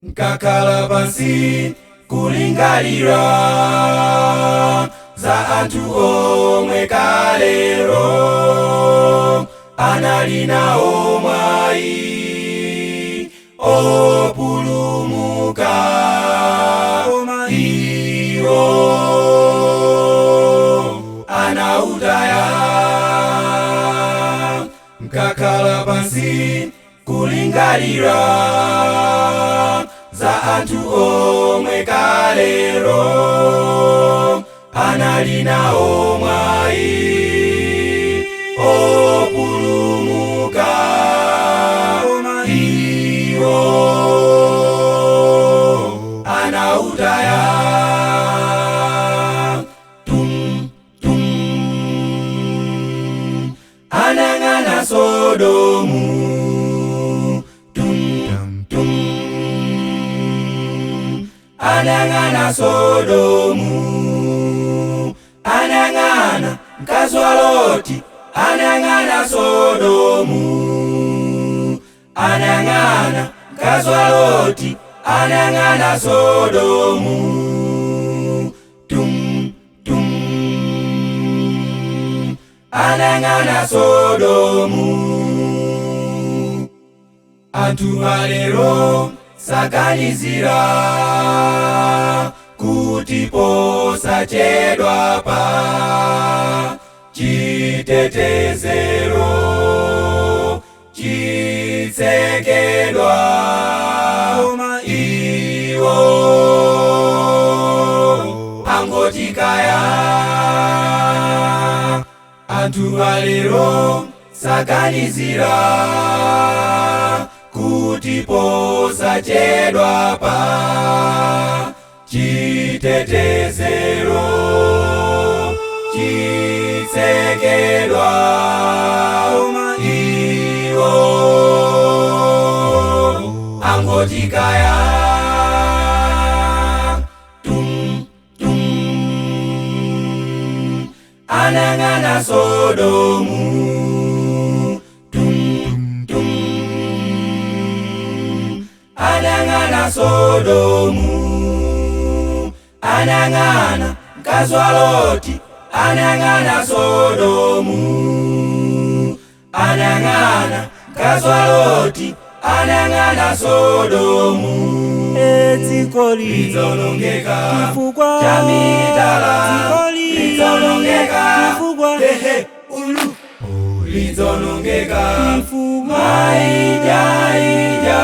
Nkakhala pansi kulingalira za anthu omwe kalero anali nawo mwayi opulumuka, Koma iwo anautaya. Nkakhala pansi kulingalira za anthu omwe kalero anali nawo mwayi opulumuka, Koma iwo anautaya. Tum tum, anang'ana Sodomu. Tum tum, anang'ana Sodomu, anang'ana mkazi wa Loti, anang'ana Sodomu, anang'ana mkazi wa Loti, anang'ana Sodomu. Tum tum, anang'ana Sodomu. Anthu alero saganizira kuti posachedwa pa chitetezero chitsekedwa, Koma iwo angotikaya. Anthu alero saganizira kuti posachedwa pa chitetezero chitsekedwa, Koma iwo angotikaya. Tum tum, anang'ana Sodomu. Tum tum, anang'ana Sodomu, anang'ana mkazi wa Loti, anang'ana Sodomu, anang'ana mkazi wa Loti, anang'ana Sodomu. Dzikoli Lidzaonongeka chifukwa cha mitala, dzikoli lidzaonongeka chifukwa hehe ulu lidzaonongeka chifukwa maijaija.